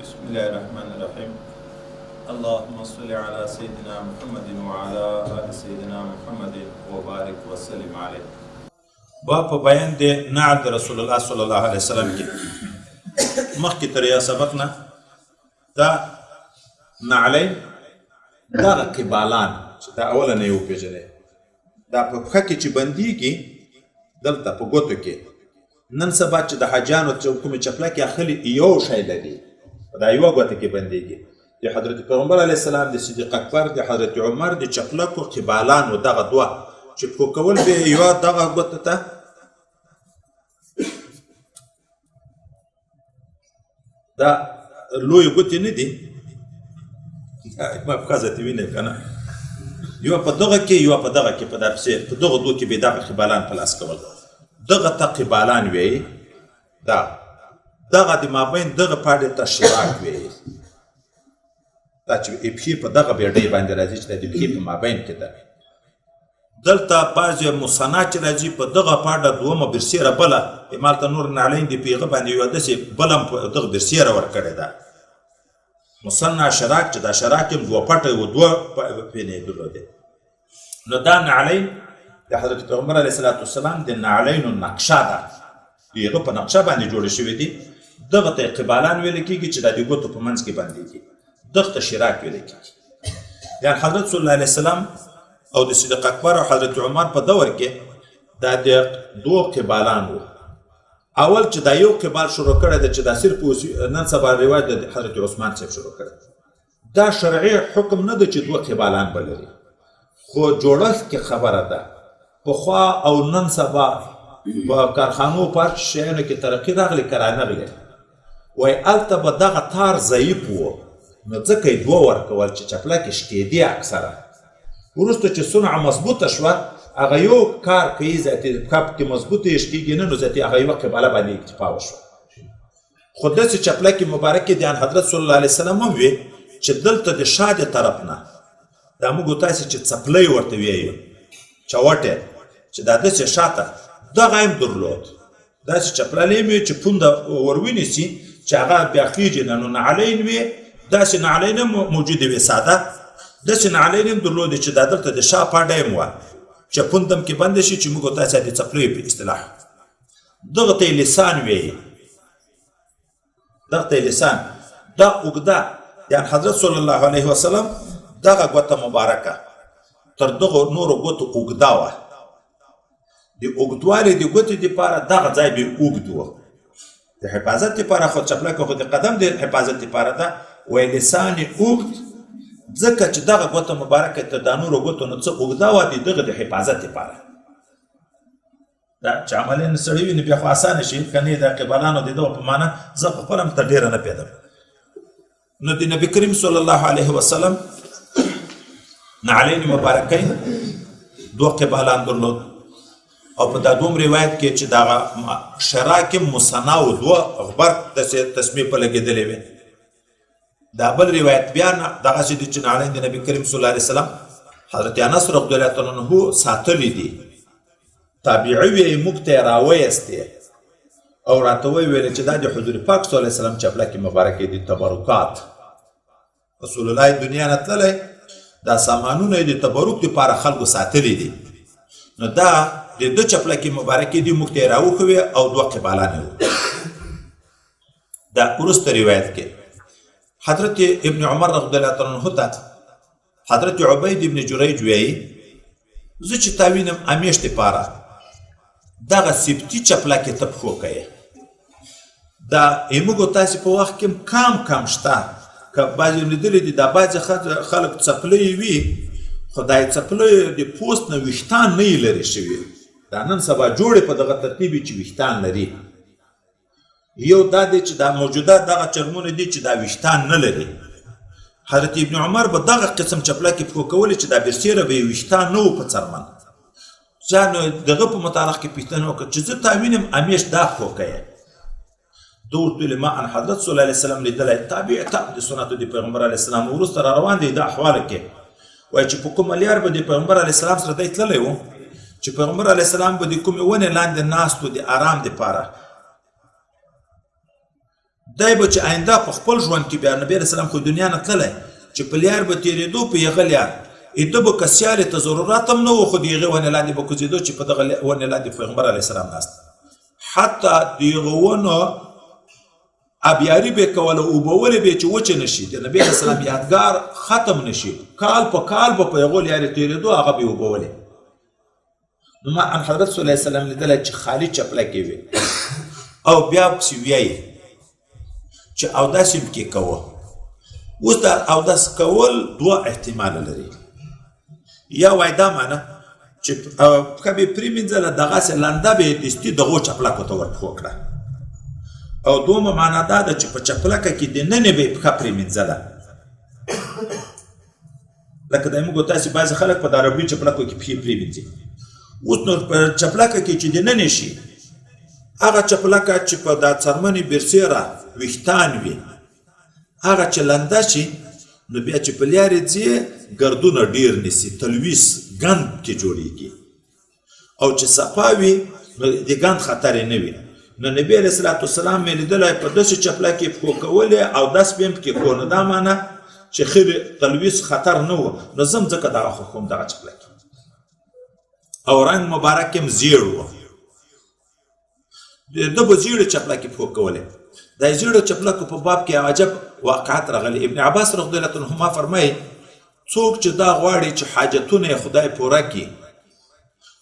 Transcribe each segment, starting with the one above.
بسم الله الرحمن الرحیم. اللهم صل على سيدنا محمد وعلى آل سيدنا محمد وبارك وسلم عليه. باب په بیان د نعل د رسول الله صلی الله علیه وسلم کې مخکې تر یو سبق نه دا نعلین، دغه قبالان چې دا اوله نه یې وپېژنې، دا په پښه کې چې بندیږي دلته په ګوتو کې، نن سبا چې د حاجیانو کومې چپلکې اخلي یو شی لري، دا یوه ګوته کې بندیږي. د حضرت پیغمبر علیه السلام، د صدیق اکبر، د حضرت عمر د چپلکو قبالانو دغه دوه چې پښو کول به یوه دغه ګوته ته دا لویې ګوتې نه دي، ما پښه ذاتي وینې که نه، یوه په دغه کې یوه په دغه کې، په دا پسې په دغه دوو کې به دغه قبالان په لاس کول، دغه ته قبالان وایي. دا دغه د مابین دغه پاډې ته شراک وایي. دا چې پښې په دغه بېډۍ باندې راځي چې د پښې په مابین کې ده. دلته بعضې مثنا چې راځي په دغه پاډه دومه برسېره بله، مالته نور نعلین دي په هغه باندې یوه داسې بله هم په دغه برسېره ورکړې ده. مثنا شراک چې دا شراک هم دوه پټه و دوه پېنې درلودې. نو دا نعلین د حضرت پیغمبر علیه الصلاة والسلام د نعلینو نقشه ده، د هغه په نقشه باندې جوړې شوې دي. دغه ته قبالان ویل کېږي چې دا د ګوتو په منځ کې بندېږي، دغه ته شراک ویل کېږي. یعنی حضرت صلی الله علیه وسلم او د صدیق اکبر او حضرت عمر په دور کې دا د دوو قبالان وو. اول چې دا یو قبال شروع کړی دی چې دا صرف نن سبا رواج د حضرت عثمان صاحب شروع کړی، دا شرعي حکم نه دی چې دوه قبالان به لري، خو جوړښت کې خبره ده. پخوا او نن سبا په کارخانو په هر شیانو کې ترقي راغلې که رانغلې، وایي هلته به دغه تار ضعیف و، نو ځکه یې دوه ورکول چې چپلکې شکېدې اکثره. وروسته چې صنعه مضبوطه شوه هغه یو کار کوي ذاتي پښه پکې مضبوطه یې شکېږي نه، نو ذاتي هغه یوه قباله باندې اکتفا وشوه. خو داسې چپلکې مبارکې د حضرت صلی الله علیه وسلم هم وې چې دلته د شا د طرف نه دا موږ تاسې چې څپلۍ ورته ویایو چوټه چې دا داسې شاته دغه هم درلود، داسې چپللې هم وې چې پونده ور ونیسي چې هغه بیا خېږي نه، نو نعلین وې، داسې نعلین هم موجودې وې ساده، داسې نعلین هم درلودې چې دا دلته د شا پاډه هم وه چې پونده هم کې بنده شي چې موږ تاسې د څپلیو په اصطلاح دغه ته یې لسان ویي، دغه ته یې لسان. دا اوږده یعنی حضرت صلی الله علیه وسلم دغه ګوته مبارکه تر دغو نورو ګوتو اوږده وه. د اوږدوالي د ګوتې دپاره دغه ځای به اوږد و، د حفاظت دپاره، خو چپلکه خو د قدم د حفاظت دپاره ده. وایي لسان یې اوږد ځکه چې دغه ګوته مبارکه تر دا نورو ګوتو نو څه اوږده وه د دغه د حفاظت دپاره. دا چې عملي نه سړی وي نو بیا خو اسانه شي، که نه د قبالانو د دغه په معنا زه په خپله هم تر ډېره نه پوهېدم. نو د نبي کریم صلی الله علیه وسلم نعلین مبارکین دوه قبالان درلود، او په دا دوم روایت کې چې دغه شراک مثنا و دوه غبرګ داسې تسمې په لګېدلې وې. دا بل روایت بیا دغسې دی چې نعلین د نبي کریم صلی الله علیه وسلم حضرت انس رضی الله تعالی عنه ساتلي دي، تابعي وې موږ ته یې راویستې او راته ویې ویلې چې دا د حضور پاک صلی الله علیه وسلم چپلکې مبارکې دي، تبرکات. رسول الله دنیا نه تللی، دا سامانونه یې د تبرک دپاره خلکو ساتلي دي، نو دا د ده چپلکې مبارکې دي، موږ ته یې راوښوې او دوه قبالان یې وکړل. دا وروسته روایت کې حضرت ابن عمر رضی الله تعالی عنه ته حضرت عبید ابن جریج وایي زه چې تا وینم همیش دپاره دغه سبتي چپلکې ته پښو کوې. دا موږ تاسې په وخت کې هم کم کم شته، که بعضې لیدلي دي دا بعضې خلک څپلۍ وي، خو دا یې څپلۍ د پوست نه ویښتان نه یې لرې شوي، دا نن سبا جوړې په دغه ترتیب چې ویښتان لري. یو دا دی چې دا موجوده دغه چرمونه دي چې دا ویښتان نه لري. حضرت ابن عمر به دغه قسم چپلکې پښو کولې چې دا برسېره به یې ویښتان نه وو په څرمن. چا نو دغه په متعلق کې پوښتنه وکړه چې زه تا وینم همیش دا پښو کوې. ده ورته ویل ما ان حضرت صلی الله علیه وسلم لیدلی، تابع تاب د سنتو د پیغمبر علیه السلام وروسته را روان دی دا احوالو کې، وایي چې په کومه لیار به د پیغمبر علیه السلام سره دی تللی و، چې پیغمبر علیه السلام به د کومې ونې لاندې ناست و د آرام دپاره، دی به چې آینده په خپل ژوند کې بیا نبی علیه السلام خو دنیا نه تللی، چې په لیار به تېرېدو، په هغه لیار ده به که سیالې ته ضرورت هم نه و، خو د هغې ونې لاندې به کوزېدو چې په دغه ونې لاندې پیغمبر علیه السلام ناست. حتی د هغه ونو ابیاري به یې کوله، اوبولې به یې چې وچې نه شي، د نبي علیه السلام یادګار ختم نه شي، کال په کال به په هغو لیارې تېرېدو، هغه به یې اوبولې. نو ما ان حضرت صلی الله علیه وسلم لیدلی چې خالي چپلکې وې، او بیا پسې ویایي چې اودس یې پکې کوه. اوس دا اودس کول دوه احتماله لري، یا وایي دا معنی چې پښه به یې پرېمینځله، دغسې لنده به یې دستي دغو چپلکو ته ورپښو کړه، او دومه معنا دا ده چې په چپلکه کې دننې به یې پښه پرېمینځله، لکه د موږ تاسې بعضې خلک په دا ربړي چپلکو کې پښې پرېمینځي. اوس نو په چپلکه کې چې دننې شي، هغه چپلکه چې په دا څرمنې برسېره ویښتان وي، هغه چې لنده شي، نو بیا چې په لیارې ځي ګردونه ډېر نیسي، تلویس ګند کې جوړېږي، او چې صفا وي نو د ګند خطر یې نه وي. نو نبی علیه الصلاة والسلام مې لیدلی په داسې چپله کې پښو کولې او داس به یې هم پکې کړو، نو دا معنی چې خیر تلویس خطر نه و، نو زه هم ځکه دغه خوښوم دغه چپله کې. او رنګ مبارک یې هم زیړ و، ده به زیړې چپلکې پښو کولې. د زیړو چپلکو په باب کې عجب واقعات راغلی. ابن عباس رضی الله عنهما فرمایي څوک چې دا غواړي چې حاجتونه یې خدای پوره کړي،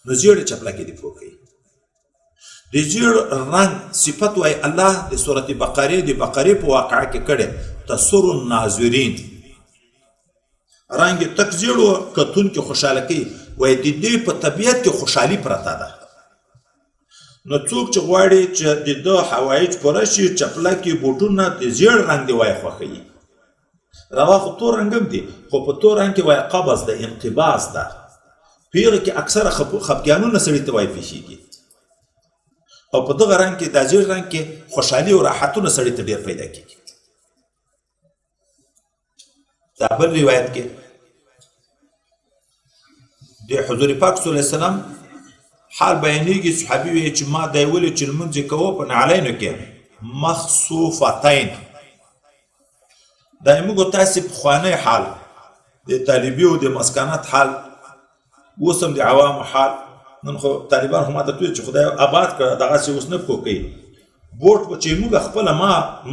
نو زیړې چپلکې دې پښو کوي. د زیړ رنګ صفت وایي الله د سورت بقرې د بقرې په واقعه کې کړی، تسر الناظرین، رنګ یې تک زیړ و، کتونکي خوشحاله کوي. وایي د دې په طبیعت کې خوشحالي پرته ده. نو څوک چې غواړي چې د ده حوایج پوره شي، چپلکې بوټونه د زیړ رنګ دی وایي خوښوي. روا خو تور رنګ هم دي، خو په تور رنګ کې وایي قبض ده، انقباض ده، په هغه کې اکثره خفګانونه سړي ته وایي پېښېږي، او په دغه رنګ کې دا زیړ رنګ کې خوشحالي او راحتونه سړي ته ډېر پیدا کېږي. دا بل روایت کې د حضور پاک صلی الله علیه وسلم حال بیانېږي، صحابي وایي چې ما دی ولې چې لمونځ یې کوه په نعلینو کې مخصوفتین. دا موږ تاسې پخوانی حال د طالبي او د مسکنت حال، اوس هم د عوامو حال. نن خو طالبان خو ماته وویل چې خدای آباد کړه، دغسې اوس نه پښو کوي. بوټ به چې موږ خپله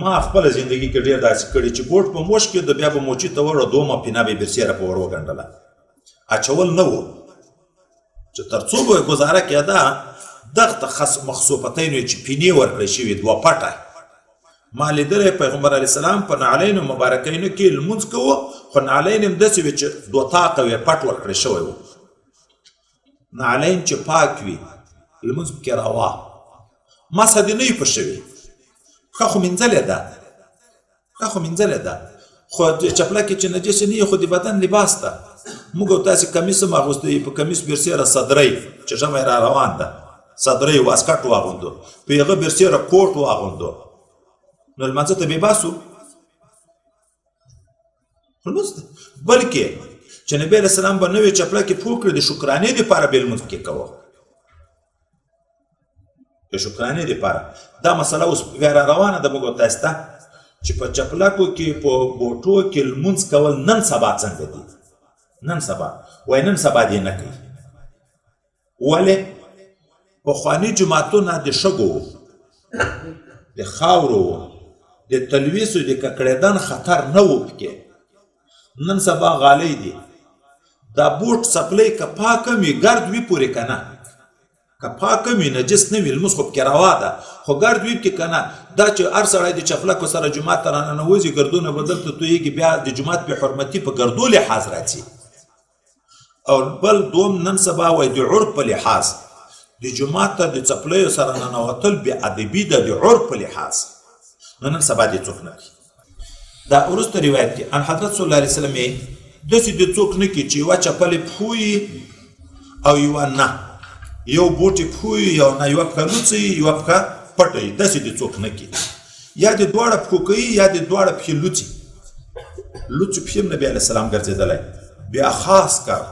ما خپله زندګي کې ډېر داسې کړي چې بوټ به موش کېده، بیا به موچي ته وړو، دومه پینه به یې برسېره په ور وګنډله، اچول نه و چې تر څو به ګزاره کېده. دغه خاص مخصوفتین وې چې پینې ورکړی شوي دوه پټه. ما لیدلی پیغمبر علیه السلام په نعلینو مبارکینو کې لمونځ کوه، خو نعلین هم داسې وې چې دوه طاقه وې، پټ ورکړی شوی و. نعلین چې پاک وي لمونځ پکې روا، مسح دې نه وي په شوې، پښه خو مینځلې ده، پښه خو مینځلې ده، خو چپلکې چې نجسې نه وي خو د بدن لباس ده. موږ او تاسې کمیس هم اغوستی، په کمیس برسېره صدرۍ چې ژمی را روان ده، صدرۍ واسکټ واغوندو، په هغه برسېره کوټ واغوندو، نو لمانځه ته بې باسو لمونځ ده. بلکې چې نبی علیه السلام به نوې چپلکې پو کړې، د شکرانې دپاره به یې لمونځ پکې کوه، د شکرانې دپاره. دا مسله اوس بیا را روانه ده موږ او تاسې ته چې په چپلکو کې په بوټو کې لمونځ کول نن سبا څنګه دي. نن سبا وایي نن سبا دې نه کوي. ولې؟ پخواني جوماتونه د شګو وو، د خاورو وو، د تلویسو د ککړېدن خطر نه و پکې. نن سبا غالۍ دي، دا بوټ څپلۍ که پاکه وي ګرد وي پورې که نه، که پاکه وي نجس نه وي، لمونځ خو پکې روا ده، خو ګرد وي پکې که نه، دا چې هر سړی د چپلکو سره جومات ته راننوځي ګردونه به دلته تویېږي، بیا د جومات بې حرمتي په ګردو لحاظ راځي. او بل دوم نن سبا وایي د عرف په لحاظ د جومات ته د څپلیو سره ننوتل بې ادبي ده د عرف په لحاظ، نو نن سبا دې څوک نه کوي. دا وروسته روایت کې ان حضرت صلی الله علیه وسلم یې داسې دې څوک نه کوي چې یوه چپلې پښو او یوه نه، یو بوټ یې پښو یو نه، یوه پښه لوڅه وي یوه پښه پټه وي، داسې دې څوک نه کوي. یا دې دواړه پښو کوي یا دې دواړه پښې لوڅې، لوڅې پښې هم نبي علیه السلام ګرځېدلی. بیا خاص کار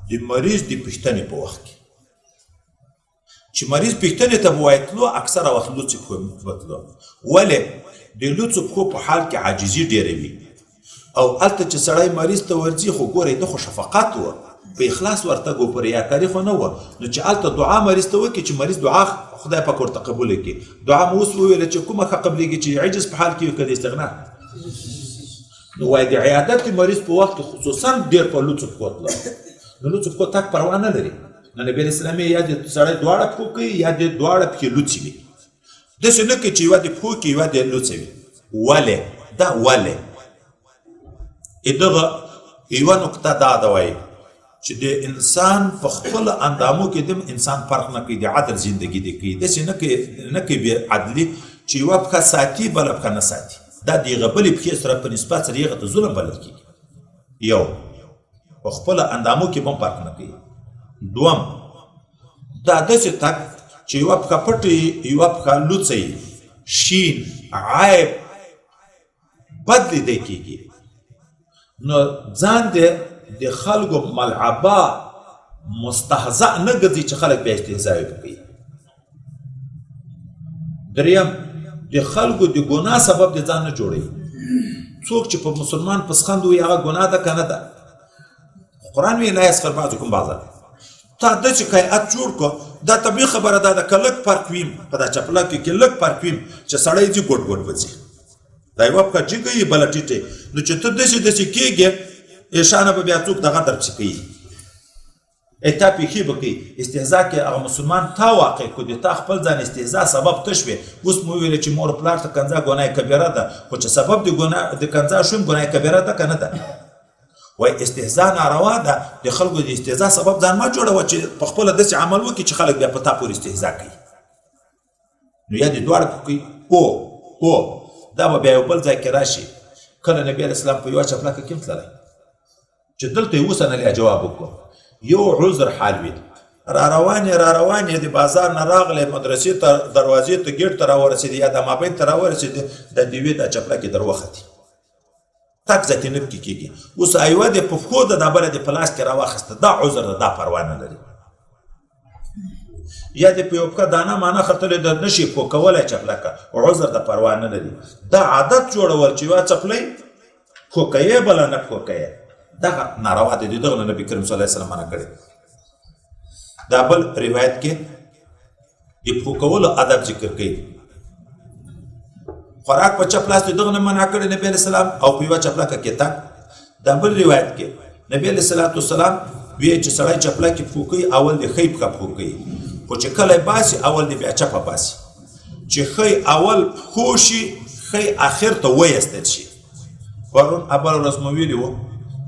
د مریض د پوښتنې په وخت کې چې مریض پوښتنې ته به وایي تلو، اکثره وخت لوڅې پښو به تلو. ولې؟ د لوڅو پښو په حال کې عاجزي ډېره وي. او هلته چې سړی مریض ته ورځي خو ګورئ ده خو شفقت و، په اخلاص ورتګ و، په ریاکاري خو نه وه. نو چې هلته دعا مریض ته وکړي چې مریض دعا خدای پاک ورته قبوله کړي. دعا مو اوس وویله چې کومه ښه قبلېږي چې عجز په حال کې وي که د استغنا. نو وایي د عیادت مریض په وخت کې خصوصا ډېر په لوڅو پښو تله، نو لوڅو پښو تګ پروا نه لري. نو نبي علیه السلام یې یا د سړی دواړه پښو کوي یا د دواړه پښې لوڅې وي، داسې نه کوي چې یوه د پښو کې یوه د لوڅه وي. ولې دا ولې؟ دغه یوه نقطه دا ده وایي چې د انسان په خپل اندامو کې دم انسان فرق نه کوي، د عدل زندگی دی کوي، داسې نه کوي بې عدلي چې یوه پښه ساتي بله پښه نه ساتي. دا د هغه بلې پښې سره په نسبت سره هغه ته ظلم بلل کېږي. یو په خپل اندامو کې هم فرق نه کوي. دوم دا داسې تګ چې یوه پښه پټه یوه پښه لوڅه شین عیب بد لیدی کېږي. نو ځان دې د خلکو ملعبه مستهزأ نه ګرځي چې خلک بیا استهزا یې کوي. دریم د خلکو د ګناه سبب د ځان نه جوړوي. څوک چې په مسلمان پسخند وي هغه ګناه ده که نه ده؟ قرآن وایي لا یسخر بعضکم بعضا. تا داسې هیئت جوړ کړو، دا طبیعي خبره ده، که لږ فرق ویم په دا چپلکو کې لږ فرق ویم چې سړی ځي ګوډ ګوډ به ځي، دا یوه پښه جګه وي بله ټیټه. نو چې ته داسې داسې کېږې شانه به بیا څوک دغه درپسې کوي، تا پېښې به کوي. استهزا کې هغه مسلمان تا واقع کړو، د تا خپل ځان استهزا سبب ته شوې. اوس مو وویل چې مور پلار ته کنځا ګناه کبیره ده، خو چې سبب د ګناه د کنځا شوم ګناه کبیره ده که نه ده؟ وایي استهزا ناروا ده، د خلکو د استهزا سبب ځان مه جوړوه چې په خپله داسې عمل وکړي چې خلک بیا په تا پورې استهزا کوي. نو یا دې دواړه کوي او دا به بیا یو بل ځای کې راشي. کله نبي علیه السلام په یوه چپلکه کې هم تللی چې دلته یې اوسه نه لیا جواب وکړو، یو عذر حال وي. را روان یې را روان یې د بازار نه راغلی مدرسې ته دروازې ته ګېټ ته راورسېدې یا د مابین ته راورسېدې، د دیوې دا چپلکې در وختې، تک ځکې نه پکې کېږي. اوس ایوه دې په پښو ده دا بله دې په لاس کې راواخیسته، دا عذر ده، دا پروا نه لري. یا دې په یو پښه دانه مانه ختلې ده نه شي پښو کولی چپلکه، عذر ده، پروا نه لري. دا عادت جوړول چې یوه څپلۍ پښو کوې بله نه پښو کوې، دغه ناروا دی. دغه نه نبي کریم صلی الله علیه وسلم منع کړی. دا بل روایت کې د پښو کولو ادب ذکر کوي. خوراک په چپ لاس دغه نه منع کړی نبی علیه السلام او په یوه چپلکه کې تګ. دا بل روایت کې نبی علیه الصلاة والسلام ویې چې سړی چپلکې پښو کوي اول دې ښۍ پښه پښو کوي، خو چې کله یې باسي اول دې بیا چپه باسي، چې ښۍ اول پښو شي ښۍ اخر ته وایستل شي. پرون ابله ورځ مو ویلي وو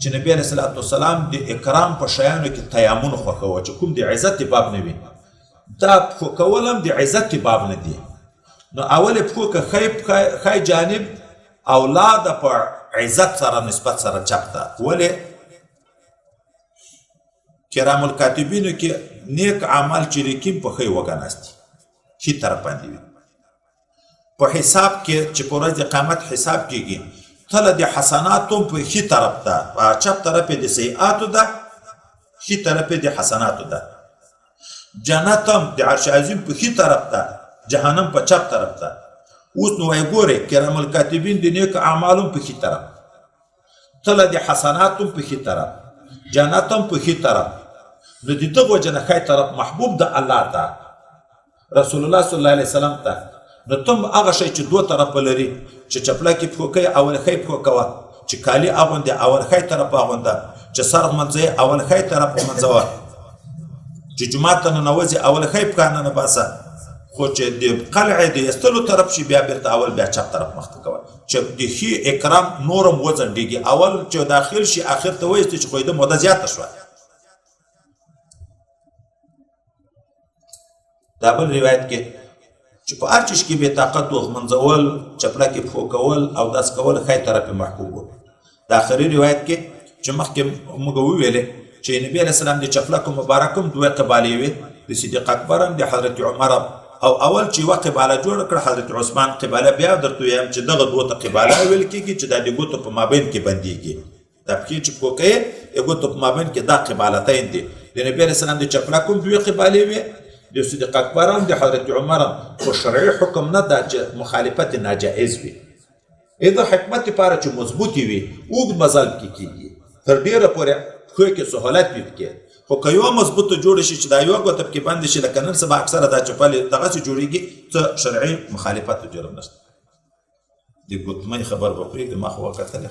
چې نبی علیه الصلاة والسلام د اکرام په شیانو کې تیامن خوښوه چې کوم د عزت باب نه وي. دا پښو کول هم د عزت باب نه دی. نو اول یې پښو که ښی جانب او لا د په عزت سره نسبت سره چپ ده. ولې کرام الکاتبینو کې نیک عمل چې لیکي په ښی وږه ناست دي، ښي طرف باندې وي. په حساب کې چې په ورځ د قیامت حساب کېږي تله د حسناتو په ښي طرف ده، په چپ طرف یې د سیئاتو ده، ښي طرف یې د حسناتو ده. جنت هم د عرش عظیم په ښي طرف ده، جهنم په چپ طرف ده. اوس نو وایي ګورئ کرام الکاتبین د نیکو اعمالو هم په ښي طرف، تله د حسناتو هم په ښي طرف، جنت هم په ښي طرف. نو د دغه وجې نه ښی طرف محبوب د الله ته، رسول الله صلی الله علیه وسلم ته. نو تم هغه شی چې دوه طرفه لري، چې چپلکې پښو کوي اول ښی پښو کوه، چې کالي اغوندې اول ښی طرف اغونده، چې سر ږمنځوې اول ښی طرف ږمنځوه، چې جومات ته ننوځې اول ښی پښه ننباسه، خو چې د قلعې د ایستلو طرف شي بیا بیرته اول بیا چپ طرف مخته کوه، چې د ښي اکرام نورم وځنډېږي. اول چې داخل شي اخر ته وایستي چې خو یې د موده زیاته شوه. دا بل روایت کې چې په هر چیز کې بې طاقت و، ږمنځول، چپلکې پښو کول او داس کول ښی طرف یې محبوب و. د آخري روایت کې چې مخکې موږ وویلې چې نبی علیه السلام د چپلکو مبارک هم دوه قبالې وې، د صدیق اکبر هم د حضرت عمر هم. او اول چې یوه قباله جوړه کړه حضرت عثمان قباله، بیا درته ویم چې دغه دوو ته قباله ویل کېږي چې دا د ګوتو په مابین کې بندېږي، دا پښې چې پښو کوې د ګوتو په مابین کې دا قبالتین دي. د نبی علیه السلام د چپلکو هم دوې قبالې وې، د صدیق اکبر هم د حضرت عمر هم. خو شرعي حکم نه ده چې مخالفت ناجایز وي. د حکمت لپاره چې مضبوطې وي، اوږد مزل پکې کېږي، تر ډېره پورې پښو کې سهولت وي پکې. خو که یوه مضبوطه جوړه شي چې دا یوه ګوته پکې بنده شي، لکه نن سبا اکثره دا چپلې دغسې جوړېږي، څه شرعي مخالفت او جرم نشته. د ګوتمۍ خبر به پرېږدي، ما خو وکتله.